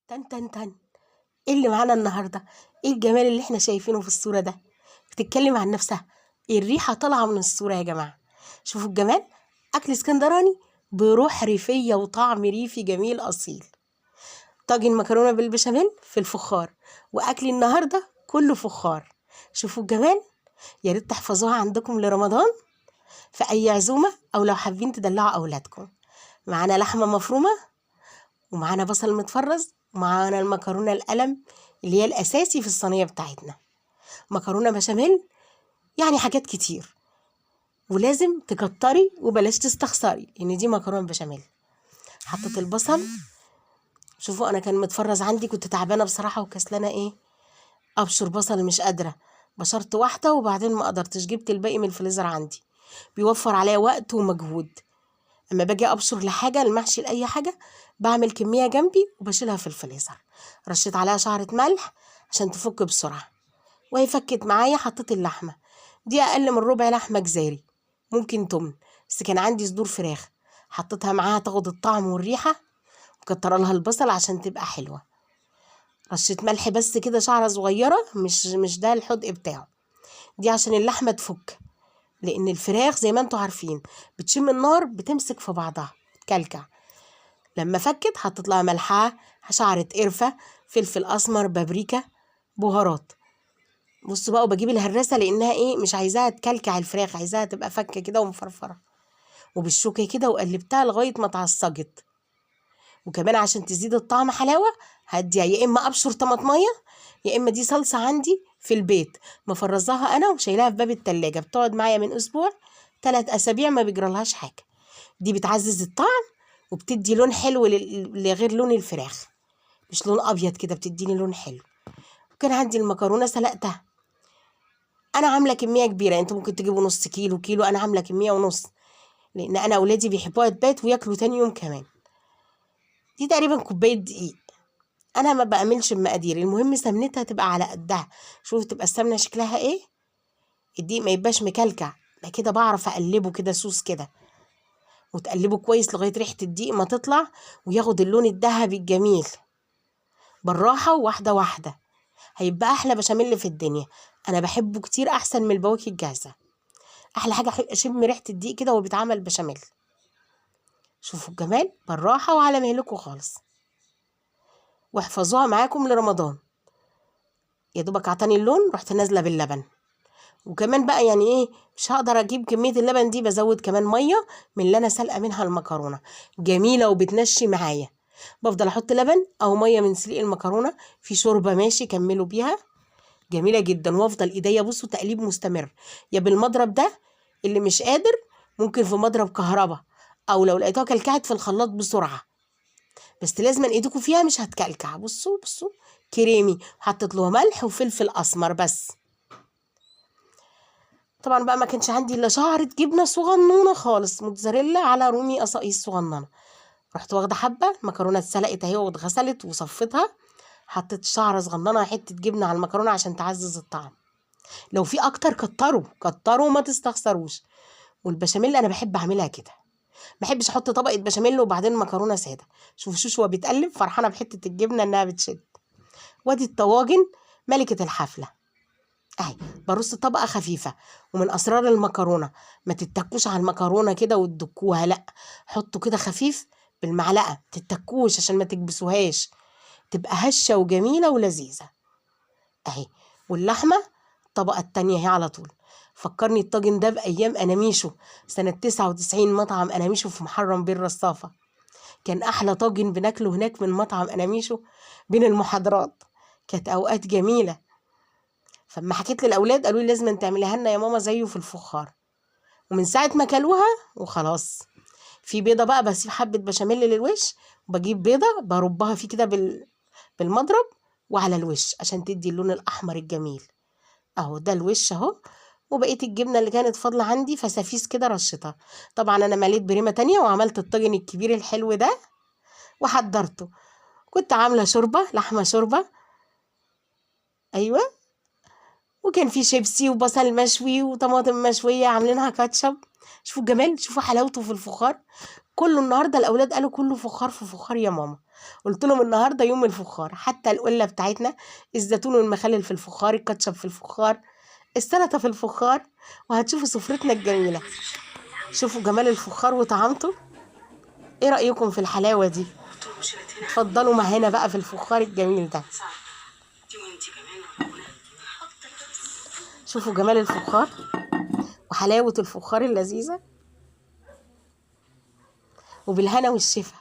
تن تن تن، ايه اللي معانا النهارده؟ ايه الجمال اللي احنا شايفينه في الصورة ده؟ بتتكلم عن نفسها، الريحة طالعة من الصورة يا جماعة. شوفوا الجمال، اكل اسكندراني بروح ريفية وطعم ريفي جميل اصيل. طاجن مكرونة بالبشاميل في الفخار، واكل النهارده كله فخار. شوفوا الجمال، يا ريت تحفظوها عندكم لرمضان في اي عزومة، او لو حابين تدلعوا اولادكم. معانا لحمة مفرومة، ومعانا بصل متفرز، ومعانا المكرونة القلم اللي هي الأساسي في الصينية بتاعتنا، مكرونة بشاميل، يعني حاجات كتير. ولازم تكتري وبلاش تستخسري، لأن دي مكرونة بشاميل. حطيت البصل، شوفوا أنا كان متفرز عندي، كنت تعبانة بصراحة وكسلانة أبشر بصل مش قادرة، بشرت واحدة وبعدين ما قدرتش، جبت الباقي من الفريزر عندي، بيوفر عليا وقت ومجهود. اما باجي ابشر لحاجة، المحشي لاي حاجة، بعمل كمية جنبي وبشيلها في الفريزر. رشيت عليها شعره ملح عشان تفك بسرعة، وهي فكت معايا. حطيت اللحمة دي اقل من ربع لحمه جزاري، ممكن تمن، بس كان عندي صدور فراخ حطيتها معاها تاخد الطعم والريحه، وكتر لها البصل عشان تبقى حلوة. رشيت ملح بس كده شعره صغيرة، مش ده الحدق بتاعه، دي عشان اللحمة تفك، لان الفراخ زي ما انتوا عارفين بتشم النار بتمسك في بعضها بتكلكع. لما فكت حطيت لها ملحها، شعرة قرفة، فلفل اسمر، بابريكا، بهارات. بصوا بقى، وبجيب الهراسة لانها مش عايزاها تكلكع الفراخ، عايزاها تبقى فكة كده ومفرفرة، وبالشوكة كده، وقلبتها لغاية ما اتعصجت. وكمان عشان تزيد الطعم حلاوة هديها يا اما ابشر طماطمية، يا اما دي صلصة عندي في البيت مفرزاها انا وشايلاها في باب التلاجة، بتقعد معايا من اسبوع 3 اسابيع ما بيجرالهاش حاجة. دي بتعزز الطعم وبتدي لون حلو لغير لون الفراخ، مش لون ابيض كده، بتديني لون حلو. وكان عندي المكرونه سلقتها، انا عامله كمية كبيرة، انتوا ممكن تجيبوا نص كيلو كيلو، انا عامله كمية ونص لان انا اولادي بيحبوها تبات وياكلوا تاني يوم كمان. دي تقريبا كوباية دقيق، انا ما بعملش بمقادير، المهم سمنتها تبقى على قدها. شوفوا تبقى السمنة شكلها ايه، الدقيق ما يبقاش مكلكع، ده كده بعرف اقلبه كده سوس كده، وتقلبه كويس لغاية ريحه الدقيق ما تطلع وياخد اللون الذهبي الجميل. بالراحة وواحدة واحدة، هيبقى احلى بشاميل في الدنيا. انا بحبه كتير احسن من البواكي الجاهزة. احلى حاجة اشم ريحه الدقيق كده وهو بيتعمل بشاميل. شوفوا الجمال، بالراحة وعلى مهلكوا خالص، واحفظوها معاكم لرمضان. يا دوبك عطاني اللون، رحت نازله باللبن. وكمان بقى مش هقدر اجيب كمية اللبن دي، بزود كمان مية من اللي انا سالقه منها المكرونه، جميلة وبتنشي معايا. بفضل احط لبن او مية من سليق المكرونه في شوربة، ماشي كملوا بيها، جميلة جدا. وافضل ايديا بصوا تقليب مستمر، يا بالمضرب ده اللي مش قادر ممكن في مضرب كهرباء، او لو لقيتوها كلكعت في الخلاط بسرعة، بس لازم ايديكم فيها مش هتكلكع. بصوا بصوا كريمي، حطيت له ملح وفلفل اسمر بس. طبعا بقى ما كانش عندي الا شعره جبنه صغنونه خالص، موتزاريلا على رومي قصاقيص صغننه. رحت واخده حبه المكرونه اتسلقت اهي واتغسلت وصفيتها، حطيت شعره صغننه حتة جبنه على المكرونه عشان تعزز الطعم. لو في اكتر كتروا كتروا ما تستخسروش. والبشاميل انا بحب اعملها كده، ما بحبش احط طبقه بشاميل وبعدين مكرونه ساده. شوف شوش وهو بيتقلب فرحانة بحته الجبنة انها بتشد. وادي الطواجن ملكه الحفلة اهي، برص طبقه خفيفة. ومن اسرار المكرونه ما تتكوش على المكرونه كده وتدكوها، لا حطوا كده خفيف بالمعلقه، ما تتكوش عشان ما تكبسوهاش، تبقى هشه وجميلة ولذيذه اهي. واللحمة الطبقة التانية اهي على طول. فكرني الطاجن ده بايام اناميشو سنة 99، مطعم اناميشو في محرم بين رصافه، كان احلى طاجن بناكله هناك من مطعم اناميشو بين المحاضرات، كانت اوقات جميلة. فلما حكيت للاولاد قالوا لي لازم تعمليها لنا يا ماما زيه في الفخار، ومن ساعة ما كلوها وخلاص. في بيضة بقى، بسيب حبه بشاميل للوش، وبجيب بيضة بربها فيه كده بالمضرب وعلى الوش عشان تدي اللون الاحمر الجميل اهو. ده الوش اهو. وبقية الجبنة اللي كانت فاضلة عندي فسافيس كده رشتها. طبعا انا مليت بريمه تانية وعملت الطاجن الكبير الحلو ده وحضرته. كنت عامله شوربة لحمه شوربة، ايوه، وكان في شيبسي وبصل مشوي وطماطم مشوية عاملينها كاتشب. شوفوا الجمال، شوفوا حلاوته في الفخار. كله النهارده الاولاد قالوا كله فخار في فخار يا ماما. قلت لهم النهارده يوم الفخار، حتى القلة بتاعتنا الزيتون والمخلل في الفخار، الكاتشب في الفخار، السلطة في الفخار، وهتشوفوا سفرتنا الجميلة. شوفوا جمال الفخار وطعامته. ايه رأيكم في الحلاوة دي؟ اتفضلوا معانا بقى في الفخار الجميل ده. شوفوا جمال الفخار وحلاوة الفخار اللذيذة، وبالهنا والشفا.